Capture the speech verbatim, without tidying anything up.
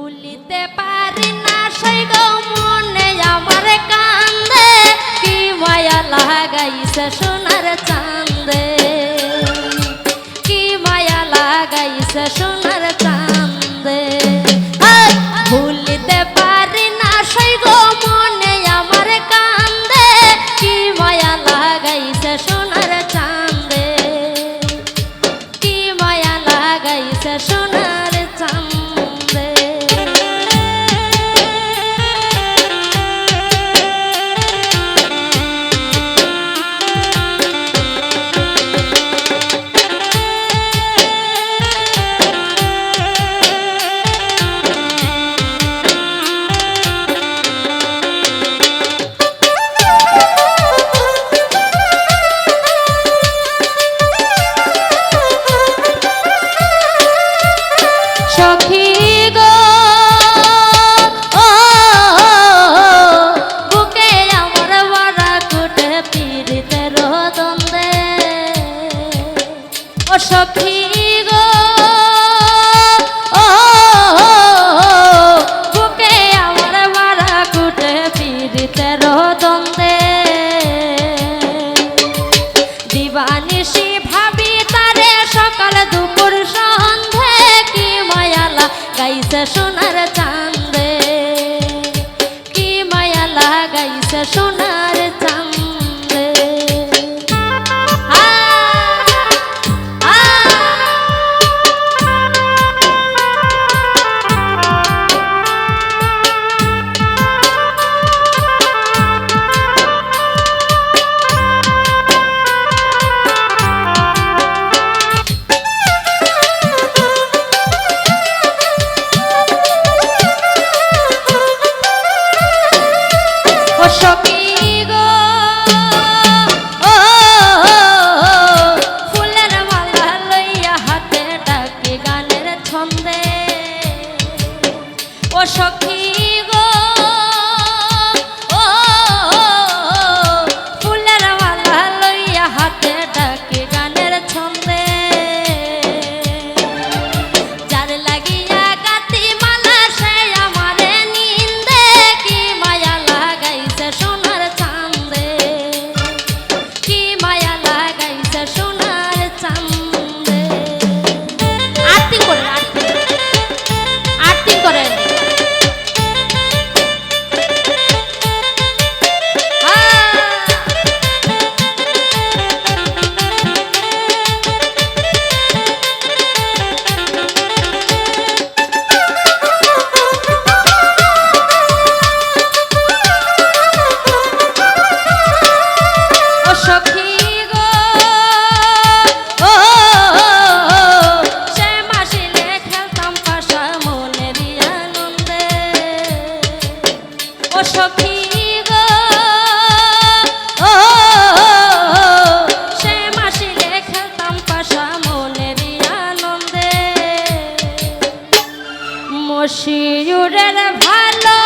ভুলিতে পারি না সই গো মনে আমার কান্দে, কি মায়া লাগাইছে সোনার চান্দে, কি মায়া লাগাইছে সোনার চান্দে। এই ভুলিতে পারি না সই গো মনে আমার কান্দে, কি মায়া লাগাইছে সোনার চান্দে, কি মায়া লাগাইছে সোনার চান্দে। সখী গো, ও, বুকে আমার বারাকুটে পীড়িতের দ্বন্দ্বে। ও সখী গো, ও, বুকে আমার বারাকুটে পীড়িতের দ্বন্দ্বে। দিবানিশি ভাবি তারে সকাল দুপুর সন্ধে, কি মায়া লাগাইছে সোনার চান্দে, কি মায়া লাগাইছে সোনার চান্দে। আ, আ। ও সখী গো, ও, ফুলের মালা লইয়া হাতে ডাকি গানের ছন্দে। ও সখী গো, ও, ফুলের মালা লইয়া হাতে ডাকি গানের ছন্দে। যার লাগিয়া গাতি মালা সে আমারে নিন্দে, কি মায়া লাগাইছে সোনার চান্দে, কি মায়া লাগাইছে সোনার চান্দে। আরতি করেন, আরতি, আরতি করেন। ও সখী গো, ও, সে মাসিলে খেলতাম পাশা মনেরই আনন্দে। ও সখী গো, ও, সে মাসিলে খেলতাম পাশা মনেরই আনন্দে। মশিউরের ভালো